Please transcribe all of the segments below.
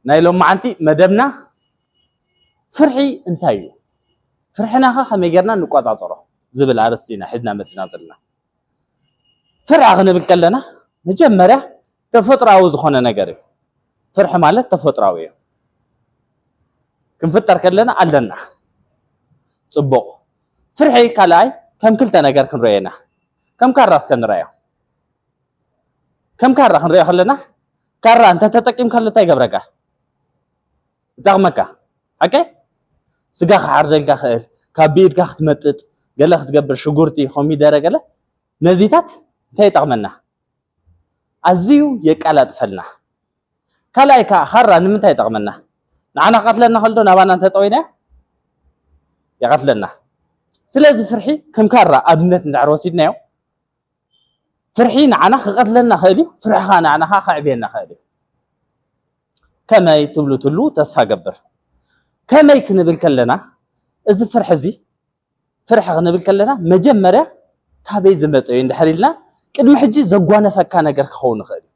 ናይ ሎማዓንቲ መደብና ፍርሒ እንታይ እዩ? ፍርሕናኸ ከመይ ጌርና ንቆጻጸሮ ዝብል ኣርእስቲ ኢና ሒዝና መጺና ዘለና። ፍርሒ ክንብል ከለና መጀመርያ ተፈጥሮኣዊ ዝኾነ ነገር እዩ። ፍርሒ ማለት ተፈጥሮኣዊ እዩ። ክንፍጠር ከለና ኣለና። ጽቡቕ። ፍርሒ ካልኣይ ከም ክልተ ነገር ክንሪኦ ኢና። ከም ካራ እስከ ንርኣዮ። ከም ካራ ክንሪኦ ከለና ካራ እንተ ተጠቂምካሉ እንታይ ይገብረካ? ይጠቕመካ። ሓቀይ? ስጋ ክሓርደልካ ክእል፣ ካብ ብኢድካ ክትመጥጥ፣ ገለ ክትገብር፣ ሽጉርቲ፣ ኮሚደረ፣ ገለ ነዚታት እንታይ ይጠቕመና? ኣዝዩ የቀላጥፈልና። ካልኣይ ከዓ ካራ ንምንታይ ይጠቕመና? ንዓና ክቐትለና ከሎ ናባና እንተጠወይና ይቐትለና። ስለዚ ፍርሒ ከም ካራ ኣብነት እንድሕር ወሲድናዮ ፍርሒ ንዓና ክቐትለና ክእል እዩ፣ ፍርሒ ከዓ ንዓና ከዓ ከዕብየና ክእል እዩ። ከመይ ትብሉ ትሉ ተስፋ ገብር። ከመይ ክንብል ከለና እዚ ፍርሒ እዚ ፍርሒ ክንብል ከለና መጀመርያ ካበይ ዝመፀ እዩ እንድሕር ኢልና ቅድሚ ሕጂ ዘጓነፈካ ነገር ክኸውን ይኽእል እዩ።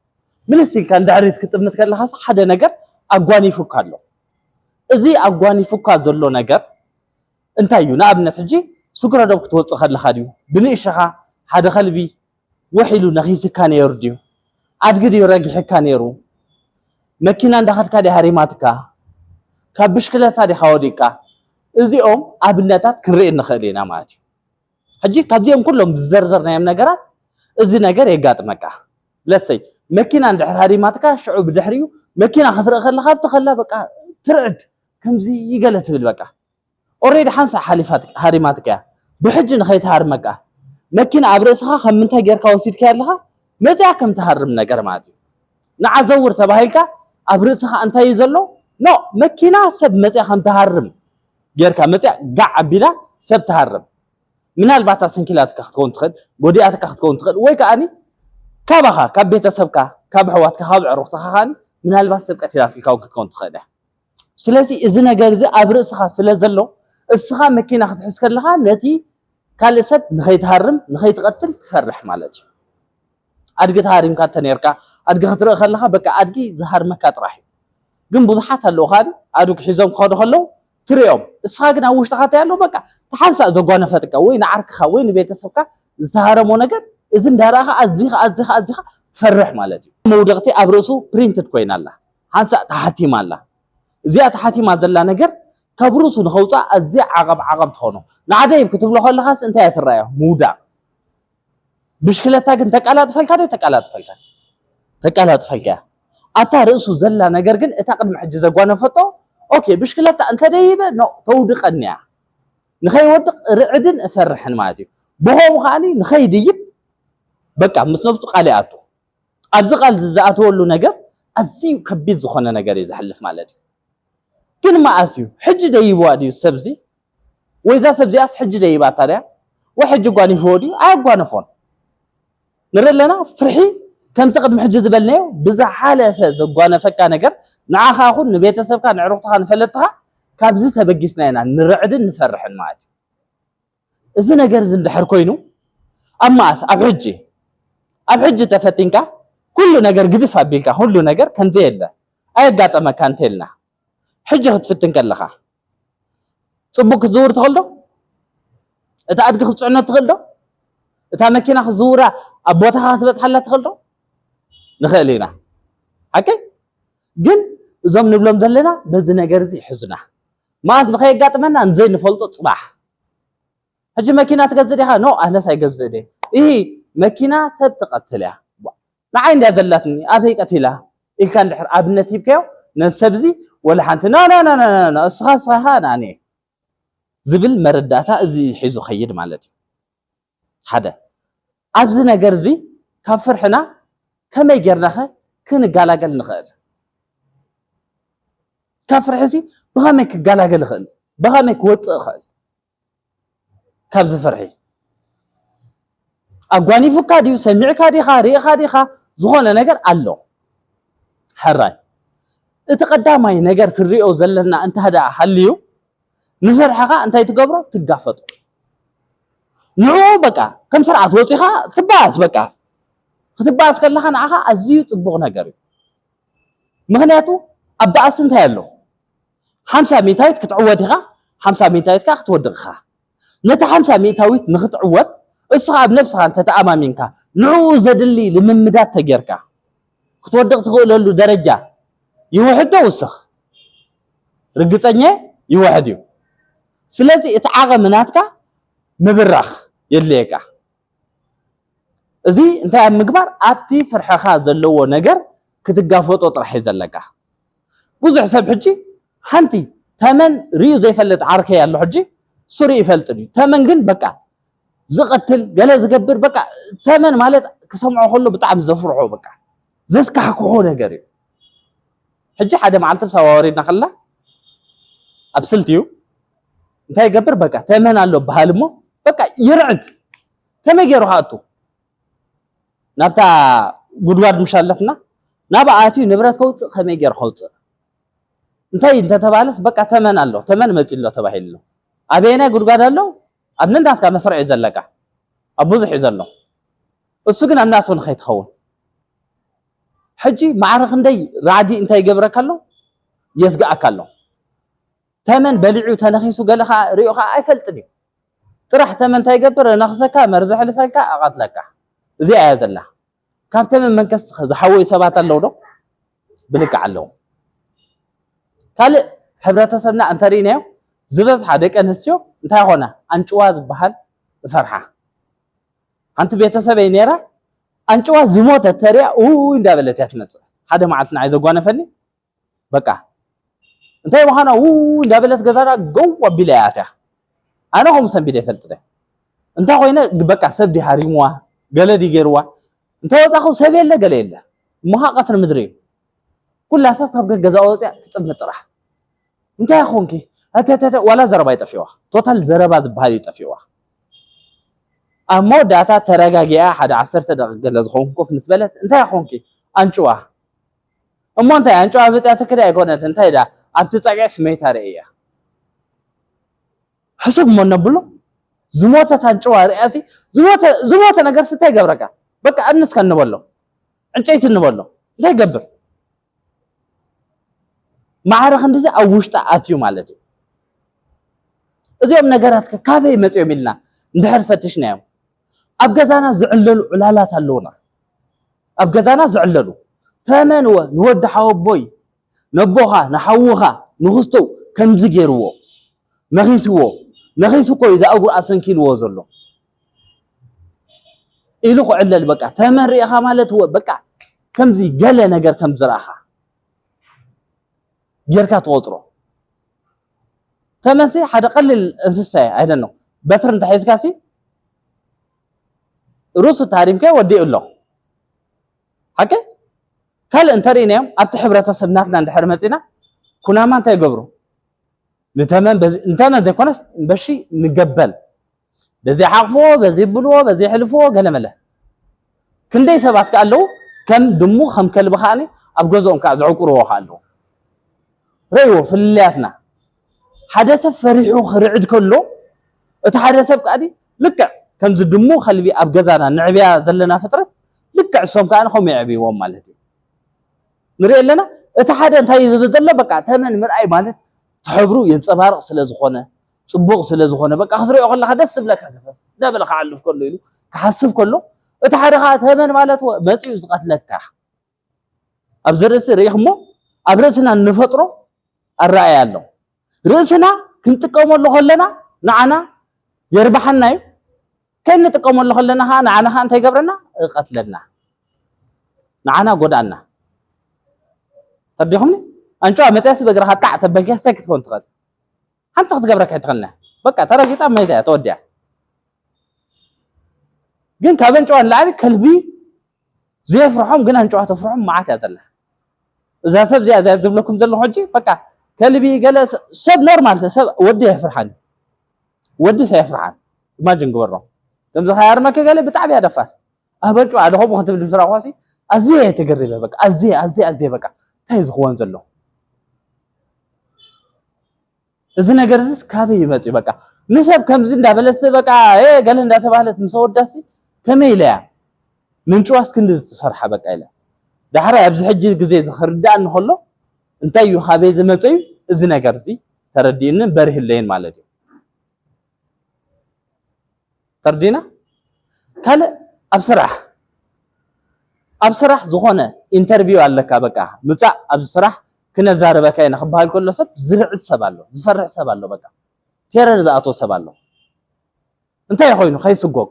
ምልስ ኢልካ እንድሕሪት ክጥምት ከለካ ሓደ ነገር ኣጓኒፉካ ኣሎ። እዚ ኣጓኒፉካ ዘሎ ነገር እንታይ እዩ? ንኣብነት ሕጂ ስግረ ዶብ ክትወፅእ ከለካ ድዩ ብንእሽኻ ሓደ ከልቢ ውሕ ኢሉ ነኺስካ ነይሩ ድዩ? ኣድጊ ድዩ ረጊሕካ ነይሩ? መኪና እንዳኸድካ ድያ ሃሪማትካ? ካብ ብሽክለታ ዲኻ ወዲቅካ? እዚኦም ኣብነታት ክንርኢ ንኽእል ኢና ማለት እዩ። ሕጂ ካብዚኦም ኩሎም ዝዘርዘርናዮም ነገራት እዚ ነገር የጋጥመካ። ለሰይ መኪና እንድሕር ሃሪማትካ ሽዑ ብድሕሪኡ መኪና ክትርኢ ከለካ ኣብቲ ከላ በቃ ትርዕድ ከምዚ ይገለ ትብል በቃ ኦሬዲ ሓንሳእ ሓሊፋት ሃሪማትካ እያ። ብሕጂ ንኸይትሃርመካ መኪና ኣብ ርእስኻ ከም ምንታይ ጌርካ ወሲድካ ኣለኻ መፅያ ከም ትሃርም ነገር ማለት እዩ። ንዓ ዘውር ተባሂልካ ኣብ ርእስኻ እንታይ እዩ ዘሎ? ኖ መኪና ሰብ መፅያ ከም ትሃርም ጌርካ መፅያ ጋዕ ኣቢላ ሰብ ትሃርም። ምናልባት ኣሰንኪላትካ ክትከውን ትኽእል፣ ጎዲኣትካ ክትከውን ትኽእል፣ ወይ ከዓኒ ካባኻ ካብ ቤተሰብካ ካብ ኣሕዋትካ ካብ ኣዕሩኽትኻ ከዓኒ ምናልባት ሰብ ቀቲላትልካ እውን ክትከውን ትኽእል እያ። ስለዚ እዚ ነገር እዚ ኣብ ርእስኻ ስለ ዘሎ እስኻ መኪና ክትሕዝ ከለኻ ነቲ ካልእ ሰብ ንኸይትሃርም ንኸይትቐትል ትፈርሕ ማለት እዩ። ኣድጊ ተሃሪምካ እንተ ነርካ ኣድጊ ክትርኢ ከለኻ በቃ ኣድጊ ዝሃርመካ ጥራሕ እዩ። ግን ብዙሓት ኣለዉ ካል ኣድጊ ሒዞም ክኸዱ ከለዉ ትሪኦም እስኻ ግን ኣብ ውሽጥኻ እንታይ ኣሎ በቃ ተሓንሳእ ዘጓነፈትካ ወይ ንዓርክኻ ወይ ንቤተሰብካ ዝተሃረሞ ነገር እዚ እንዳረኣኻ ኣዚኻ ኣዚኻ ኣዚኻ ትፈርሕ ማለት እዩ። መውደቕቲ ኣብ ርእሱ ፕሪንትድ ኮይና ኣላ፣ ሓንሳእ ተሓቲማ ኣላ። እዚኣ ተሓቲማ ዘላ ነገር ካብ ርእሱ ንኸውፃእ ኣዝያ ዓቐብ ዓቐብ ትኾኖ። ንዓደይብ ክትብሎ ከለኻስ እንታይ እያ ትረኣዮ? ምውዳቕ። ብሽክለታ ግን ተቀላጥፈልካ ዶ ተቀላጥፈልካ? ተቀላጥፈልካ እያ። ኣታ ርእሱ ዘላ ነገር ግን እታ ቅድሚ ሕጂ ዘጓነፈቶ ኦኬ ብሽክለታ እንተደይበ ኖ ተውድቀኒ እያ። ንኸይወድቕ ርዕድን እፈርሕን ማለት እዩ። ብኸምኡ ከዓኒ ንኸይድይብ በቃ ምስ ነብሱ ቃል ይኣቱ። ኣብዚ ቃል ዝኣተወሉ ነገር ኣዝዩ ከቢድ ዝኾነ ነገር እዩ ዘሕልፍ ማለት እዩ። ግን መኣስ እዩ ሕጂ ደይብዋ ድዩ ሰብዚ? ወይዛ ሰብዚኣስ ሕጂ ደይባታ ድያ? ወይ ሕጂ ጓኒፍዎ ድዩ? ኣየጓነፎን። ንርኢ ኣለና ፍርሒ ከምቲ ቅድሚ ሕጂ ዝበልናዮ ብዝሓለፈ ዘጓነፈካ ነገር ንዓኻ ኹን ንቤተሰብካ ንዕሩኽትኻ ንፈለጥትኻ ካብዚ ተበጊስና ኢና ንርዕድን ንፈርሕን ማለት እዩ። እዚ ነገር እዚ እንድሕር ኮይኑ ኣብ መኣስ ኣብ ሕጂ ኣብ ሕጂ ተፈቲንካ ኩሉ ነገር ግድፍ ኣቢልካ ኩሉ ነገር ከምዘየለ ኣየጋጠመካ እንተልና ሕጂ ክትፍትን ከለኻ ጽቡቅ ክትዝውር ትኽእል ዶ? እታ ኣድጊ ክትጽዕኖ ትኽእል ዶ? እታ መኪና ክትዝውራ ኣብ ቦታኻ ክትበጽሓላ ትኽእል ዶ? ንኽእል ኢና። ሓቂ ግን እዞም ንብሎም ዘለና በዚ ነገር እዚ ይሕዙና። መኣስ ንኸየጋጥመና ንዘይንፈልጦ ጽባሕ ሕጂ መኪና ትገዝእ ዲኻ? ኖ ኣነስ ኣይገዝእ ደ። ይሂ መኪና ሰብ ትቐትል እያ። ንዓይ እንድያ ዘላትኒ ኣበይ ቀቲላ ኢልካ እንድሕር ኣብነት ሂብካዮ ነዚ ሰብ እዚ ወላ ሓንቲ ኖ ኖ ኖ ኖ ኖ እስኻ እስኻ ናኒ ዝብል መረዳእታ እዚ ሒዙ ኸይድ ማለት እዩ። ሓደ ኣብዚ ነገር እዚ ካብ ፍርሕና ከመይ ጌርናኸ ክንጋላገል ንኽእል? ካብ ፍርሒ እዚ ብኸመይ ክጋላገል ይኽእል? ብኸመይ ክወፅእ ይኽእል? ካብዚ ፍርሒ ኣጓኒፉካ ድዩ ሰሚዕካ ዲኻ ርኢኻ ዲኻ ዝኾነ ነገር ኣሎ። ሕራይ እቲ ቀዳማይ ነገር ክንሪኦ ዘለና እንታ ደኣ ሃልዩ ንፍርሕኻ እንታይ ትገብሮ ትጋፈጦ ንኡ በቃ ከም ስርዓት ወፂኻ ትባኣስ በቃ ክትባኣስ ከለኻ ንዓኻ ኣዝዩ ፅቡቕ ነገር እዩ። ምኽንያቱ ኣብ ባእሲ እንታይ ኣሎ? ሓምሳ ሚእታዊት ክትዕወት ኢኻ፣ ሓምሳ ሚእታዊት ከዓ ክትወድቕ ኢኻ። ነቲ ሓምሳ ሚእታዊት ንኽትዕወት እስኻ ኣብ ነብስኻ እንተተኣማሚንካ፣ ንዕኡ ዘድሊ ልምምዳት ተጌርካ ክትወድቕ ትኽእለሉ ደረጃ ይውሕድ ዶ ውስኽ? ርግጸኛ ይውሕድ እዩ። ስለዚ እቲ ዓቐሚ ናትካ ምብራኽ የድልየካ። እዚ እንታይ ኣብ ምግባር ኣብቲ ፍርሕኻ ዘለዎ ነገር ክትጋፈጦ ጥራሕ እዩ ዘለካ። ብዙሕ ሰብ ሕጂ ሓንቲ ተመን ርእዩ ዘይፈልጥ ዓርከይ ኣሎ። ሕጂ እሱ ርእዩ ይፈልጥ እዩ። ተመን ግን በቃ ዝቐትል ገለ ዝገብር በቃ ተመን ማለት ክሰምዖ ከሎ ብጣዕሚ ዘፍርሖ በቃ ዘስካሕክሖ ነገር እዩ። ሕጂ ሓደ መዓልቲ ምስ ኣዋወሪድና ከላ ኣብ ስልቲ እዩ እንታይ ይገብር በቃ ተመን ኣሎ በሃል እሞ በቃ ይርዕድ ከመይ ገይሩ ክኣቱ ናብታ ጉድጓድ ምሽ ኣለትና ናብኣ ኣትዩ ንብረት ከውፅእ ከመይ ገይሩ ከውፅእ እንታይ እንተተባለስ በቃ ተመን ኣሎ ተመን መፂ ኣሎ ተባሂሉ ኣሎ ኣበየናይ ጉድጓድ ኣሎ ኣብ ነንዳትካ መስርዕ እዩ ዘለካ ኣብ ብዙሕ እዩ ዘሎ እሱ ግን ኣብ ናቱ ንኸይትኸውን ሕጂ ማዕረ ክንደይ ራዕዲ እንታይ ይገብረካ ኣሎ የስግኣካ ኣሎ ተመን በሊዑ ተነኺሱ ገለ ከዓ ሪኦ ከዓ ኣይፈልጥን እዩ ጥራሕ ተመን እንታይ ይገብር ነኽሰካ መርዚ ሕልፈልካ ኣቐትለካ እዚኣ እያ ዘላ ካብ ተመን መንከስ ዝሓወዩ ሰባት ኣለዉ ዶ ብልክዕ ኣለዉ ካልእ ሕብረተሰብና እንተርኢናዮ ዝበዝሓ ደቂ ኣንስትዮ እንታይ ኾነ ኣንጭዋ ዝበሃል እፈርሓ ሓንቲ ቤተሰበይ ነይራ ኣንጭዋ ዝሞተ ተሪያ ኡ እንዳበለት እያ ትመፅእ ሓደ መዓልቲ ንዓይ ዘጓነፈኒ በቃ እንታይ ምዃና ው እንዳበለት ገዛና ገው ኣቢላ እያ ኣትያ ኣነ ከምኡ ሰንቢደ ይፈልጥ ደ እንታይ ኮይነ በቃ ሰብ ዲ ሃሪምዋ ገለ ዲ ገይርዋ እንተወፃኹ ሰብ የለ ገለ የለ እሞሃ ቀትሪ ምድሪ እዩ ኩላ ሰብ ካብ ገገዛ ወፅያ ትፅምት ጥራሕ እንታይ ኮንኪ ኣተተተ ዋላ ዘረባ ይጠፊዋ ቶታል ዘረባ ዝበሃል እዩ ጠፊዋ ኣብ መወዳእታ ተረጋጊኣ ሓደ ዓሰርተ ደቂቕ ገለ ዝኸውን ኮፍ ምስ በለት እንታይ ኮንኪ ኣንጭዋ እሞ እንታይ ኣንጭዋ መፅያ ትክዳ ኣይኮነት እንታይ ዳ ኣብቲ ፀግዒ ስመይታ ርእያ ሕሱብ እሞ ነብሎ ዝሞተት ኣንጭዋ ርእያሲ ዝሞተ ነገር ስታይ ገብረካ በቃ እምንስከ እንበሎ ዕንጨይቲ እንበሎ እንታይ ይገብር ማዕረ ክንዲዚ ኣብ ውሽጣ ኣትዩ ማለት እዩ እዚኦም ነገራት ከ ካበይ መፅኦም ኢልና እንድሕር ፈትሽናዮም ኣብ ገዛና ዝዕለሉ ዕላላት ኣለውና ኣብ ገዛና ዝዕለሉ ተመንወ ንወዲ ሓወቦይ ነቦኻ ንሓውኻ ንኽስቶ ከምዚ ገይርዎ ነኺስዎ ነኺሱ እኮ እዩ ዝኣጉር ኣሰንኪልዎ ዘሎ ኢሉ ክዕለል በቃ ተመን ርኢኻ ማለት እወ በቃ ከምዚ ገለ ነገር ከም ዝረኣኻ ጌርካ ትቆፅሮ ተመንሲ ሓደ ቀሊል እንስሳ እየ ኣይደኖ በትሪ እንተሒዝካሲ ሩስ ታሪምከ ወዲኡ ኣሎ ሓቂ ካልእ እንተርኢናዮም ኣብቲ ሕብረተሰብ ናትና እንድሕር መፂና ኩናማ እንታይ ይገብሩ ንተመን በዚ እንተመን ዘይኮነስ በሺ ንገበል በዚ ሓቕፍዎ በዚ ብልዎ በዚ ሕልፍዎ ገለመለ ክንደይ ሰባት ከ ኣለዉ ከም ድሙ ከም ከልቢ ከዓኒ ኣብ ገዝኦም ከዓ ዘዕቁርዎ ከ ኣለዉ ረእይዎ ፍልልያትና ሓደ ሰብ ፈሪሑ ክርዕድ ከሎ እቲ ሓደ ሰብ ከዓኒ ልክዕ ከምዚ ድሙ ከልቢ ኣብ ገዛና ንዕብያ ዘለና ፍጥረት ልክዕ እሶም ከዓ ከምኡ የዕብይዎም ማለት እዩ ንርኢ ኣለና እቲ ሓደ እንታይ እዩ ዝብል ዘሎ በቃ ተመን ምርኣይ ማለት ትሕብሩ የንፀባርቕ ስለ ዝኾነ ፅቡቕ ስለ ዝኾነ በቃ ክትሪኦ ከለካ ደስ ዝብለካ ክፈፍ እንዳበለ ክዓልፍ ከሎ ኢሉ ክሓስብ ከሎ እቲ ሓደ ከዓ ተመን ማለት መፂኡ ዝቐትለካ ኣብዚ ርእሲ ርኢኹሞ ኣብ ርእስና እንፈጥሮ ኣረኣያ ኣሎ ርእስና ክንጥቀመሉ ከለና ንዓና የርብሓና እዩ ከይንጥቀመሉ ከለና ከዓ ንዓና ከዓ እንታይ ይገብረና ይቐትለና ንዓና ጎድኣና ተርዲኹምኒ ኣንጭዋ መፅያሲ በእግርኻ ጣዕ ተበልኪያ ሰይ ክትከውን ትኽእል ሓንቲ ክትገብረካ ኣይትኽእልና በቃ ተረጊፃ መይታ እያ ተወዲያ ግን ካብ ኣንጭዋ ንላዕሊ ከልቢ ዘየፍርሖም ግን ኣንጭዋ ተፍርሖም መዓት እያ ዘላ እዛ ሰብ እዚኣ እዚኣ ዝብለኩም ዘለኹ ሕጂ በቃ ከልቢ ገለ ሰብ ኖርማል ሰብ ወዲ የፍርሓን ወዲ ሰየፍርሓን ኢማጅን ግበሮ ከምዚ ከያርመኪ ገለ ብጣዕሚ እያ ደፋር ኣብ ኣንጭዋ ኣለኹም ክትብል ምስ ረኣኹዋሲ ኣዝየ እየ ተገሪመ በቃ ኣዝየ ኣዝየ ኣዝየ በቃ እንታይ እዩ ዝኽወን ዘሎ እዚ ነገር እዚስ ካበይ ይመጽእ በቃ ንሰብ ከምዚ እንዳበለስ በቃ እ ገለ እንዳተባህለት ምስ ኣወዳሲ ከመይ ኢለያ ምንጭዋስ ክንዲ ዝፈርሓ በቃ ኢለ ዳሕራይ ኣብዚ ሕጂ ግዜ እዚ ክርዳእኒ ከሎ እንታይ እዩ፣ ካበይ ዝመፀ እዩ? እዚ ነገር እዚ ተረዲእንን በሪህለይን ማለት እዩ። ተርዲና ካልእ ኣብ ስራሕ ኣብ ስራሕ ዝኾነ ኢንተርቪው ኣለካ። በቃ ምጻእ ኣብዚ ስራሕ ክነዛርበካ ኢና ክበሃል ከሎ ሰብ ዝርዕድ ሰብ ኣሎ፣ ዝፈርሕ ሰብ ኣሎ፣ በቃ ቴረር ዝኣቶ ሰብ ኣሎ። እንታይ ኮይኑ ከይስጎግ?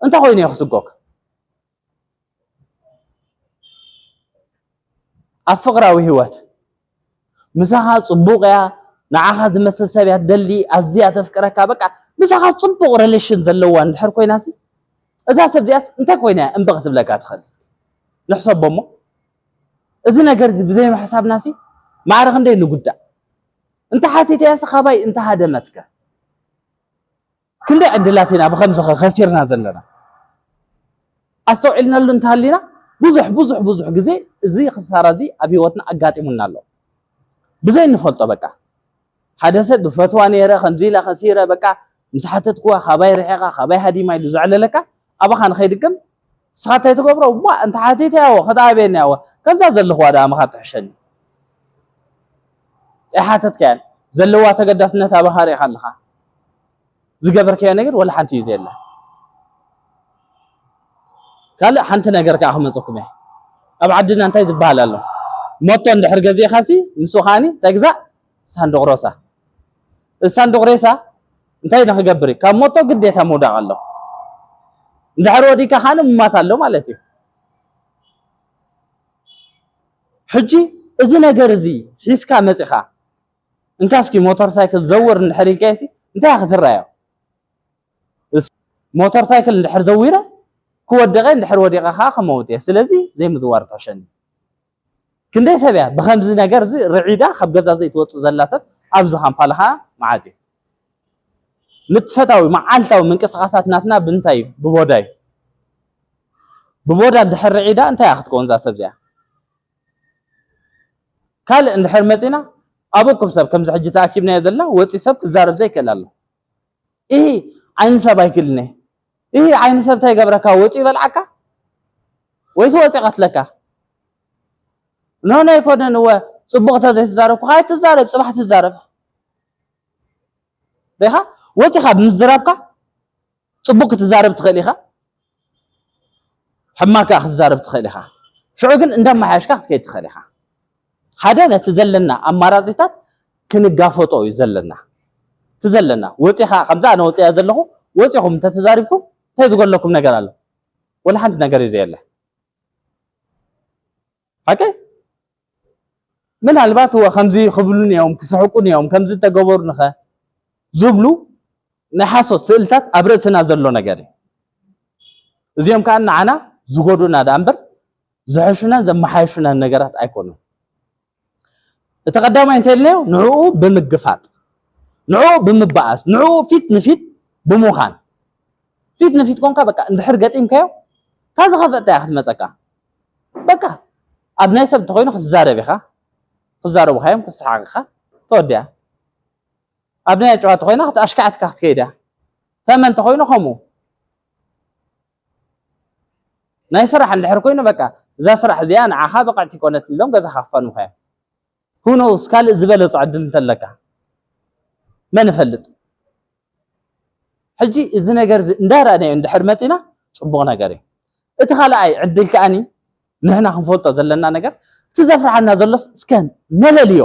እንታይ ኮይኑ እዩ ክስጎግ? ኣብ ፍቕራዊ ህይወት ምሳኻ ጽቡቕ እያ፣ ንዓኻ ዝመስል ሰብ እያ ትደሊ፣ ኣዝያ ተፍቅረካ፣ በቃ ምሳኻ ጽቡቕ ሪሌሽን ዘለዋ እንድሕር ኮይናሲ፣ እዛ ሰብ እዚኣስ እንታይ ኮይና እያ እምቢ ክትብለካ ትኽእል? እስኪ ንሕሰቦ እሞ፣ እዚ ነገር እዚ ብዘይ ምሕሳብናሲ ማዕረ ክንደይ ንጉዳእ? እንተ ሓቲተያሲ ካባይ እንተ ሃደመትከ? ክንደይ ዕድላት ኢና ብኸምዚ ኸ-፣ ኸሲርና ዘለና? ኣስተውዒልናሉ እንተሃሊና፣ ብዙሕ፣ ብዙሕ፣ ብዙሕ ግዜ እዚ ክሳራ እዚ ኣብ ህይወትና ኣጋጢሙና ኣሎ። ብዘይ እንፈልጦ በቃ። ሓደ ሰብ ብፈትዋ ነይረ፣ ከምዚ ኢለ ከሲረ፣ በቃ ምስ ሓተትክዋ ካባይ ርሒቓ፣ ካባይ ሃዲማ ኢሉ ዘዕለለካ፣ ኣባኻ ንኸይድግም ንስኻ እንታይ ትገብሮ? ዋ፣ እንተ ሓቲተያ እወ፣ ከተኣበየኒ እያ እወ፣ ከምዛ ዘለኽዋ ደኣ ምኻድ ትሕሸኒ። ኣይሓተትካያን። ዘለዋ ተገዳስነት ኣባኻ ርኢኻ ኣለኻ። ዝገበርካዮ ነገር ወላ ሓንቲ እዩ ዘየለ። ካልእ ሓንቲ ነገር ከኣ ክመጸኩም እየ። ኣብ ዓድና እንታይ ዝበሃል ኣሎ? ሞቶ እንድሕር ገዚእኻሲ፣ ንሱ ከኣኒ እንታይ ግዛእ? ሳንዱቕ ሮሳ። እዚ ሳንዱቕ ሬሳ እንታይ ንኽገብር እዩ? ካብ ሞቶ ግዴታ ምውዳቕ ኣሎ። እንድሕር ወዲእካ ከኣኒ ምማት ኣሎ ማለት እዩ። ሕጂ እዚ ነገር እዚ ሒዝካ መጺኻ፣ እንካ እስኪ ሞተር ሳይክል ዘውር እንድሕር ኢልካዮሲ፣ እንታይ ኢኻ ክትረኣዮ? እስ-፣ ሞተር ሳይክል እንድሕር ዘዊረ ክወድቕ እየ፣ እንድሕር ወዲቐ ኸዓ ክመውት እየ። ስለዚ ዘይምዝዋር ትሕሸኒ። ክንደይ ሰብ እያ ብኸምዚ ነገር እዚ ርዒዳ ካብ ገዛ ዘይትወጽእ ዘላ ሰብ ኣብዚ ካምፓላ ኸዓ መዓት እዩ። ንጥፈታዊ መዓልታዊ ምንቅስቓሳት ናትና ብምንታይ እዩ? ብቦዳ እዩ። ብቦዳ እንድሕር ርዒዳ እንታይ እያ ክትከውን እዛ ሰብ እዚኣ? ካልእ እንድሕር መጺና ኣብ እኩብ ሰብ ከምዚ ሕጂ ተኣኪብናዮ ዘለና ወጺ ሰብ ክዛረብ ዘይክእል ኣሎ። ኢሂ ዓይኒ ሰብ ኣይክልነ። ኢሂ ዓይኒ ሰብ እንታይ ይገብረካ? ወጺኡ ይበልዓካ ወይስ ወጺኡ ይቐትለካ? ኖ፣ ኖ ኣይኮነን። እወ ጽቡቕ ተዘይተዛረብኩ፣ ኣይትዛረብ፣ ጽባሕ ትዛረብ። ሪኻ ወጺኻ ብምዝራብካ ጽቡቕ ክትዛረብ ትኽእል ኢኻ፣ ሕማቕ ከኣ ክትዛረብ ትኽእል ኢኻ። ሽዑ ግን እንዳመሓየሽካ ክትከይድ ትኽእል ኢኻ። ሓደ ነቲ ዘለና ኣማራጺታት ክንጋፈጦ እዩ ዘለና። እቲ ዘለና ወጺኻ፣ ከምዛ ኣነ ወጺኣ ዘለኹ፣ ወጺኹም እንተተዛሪብኩም እንታይ ዝጎድለኩም ነገር ኣሎ? ወላ ሓንቲ ነገር እዩ ዘየለ። ሓቀይ? ምናልባት እወ ከምዚ ክብሉን እዮም፣ ክስሕቁን እዮም፣ ከምዚ እንተገበሩንኸ ዝብሉ ናይ ሓሶት ስእልታት ኣብ ርእስና ዘሎ ነገር እዩ። እዚኦም ከኣ ንዓና ዝጎዱና ደኣ እምበር ዘሕሹናን ዘመሓየሹናን ነገራት ኣይኮኑን። እቲ ቀዳማይ እንተኢልናዮ ንዕኡ ብምግፋጥ፣ ንዕኡ ብምበኣስ፣ ንዕኡ ፊት ንፊት ብምዃን፣ ፊት ንፊት ኮንካ በቃ እንድሕር ገጢምካዮ እታ ዝኸፈአት እያ ክትመጸካ። በቃ ኣብ ናይ ሰብ እንተኾይኑ ክትዛረብ ኢኻ፣ ክዛረቡኻዮም ክትሰሓቕ ኢኻ፣ ተወዲኣ። ኣብ ናይ ጨዋ እንተኾይና ኣሽካዕትካ ክትከይድ እያ። ተመን እንተኾይኑ ከምኡ። ናይ ስራሕ እንድሕር ኮይኑ በቃ እዛ ስራሕ እዚኣ ንዓኻ ብቕዕቲ ኣይኮነትን ኢሎም ገዛኻ ክፋንዉኻ እዮም። Who knows፣ ካልእ ዝበለጸ ዕድል እንተለካ መን ይፈልጥ? ሕጂ እዚ ነገር እዚ እንዳረኣናዮ እንድሕር መጺና ጽቡቕ ነገር እዩ። እቲ ካልኣይ ዕድል ከኣኒ ንሕና ክንፈልጦ ዘለና ነገር፣ እቲ ዘፍርሓና ዘሎስ እስከ ነለልዮ።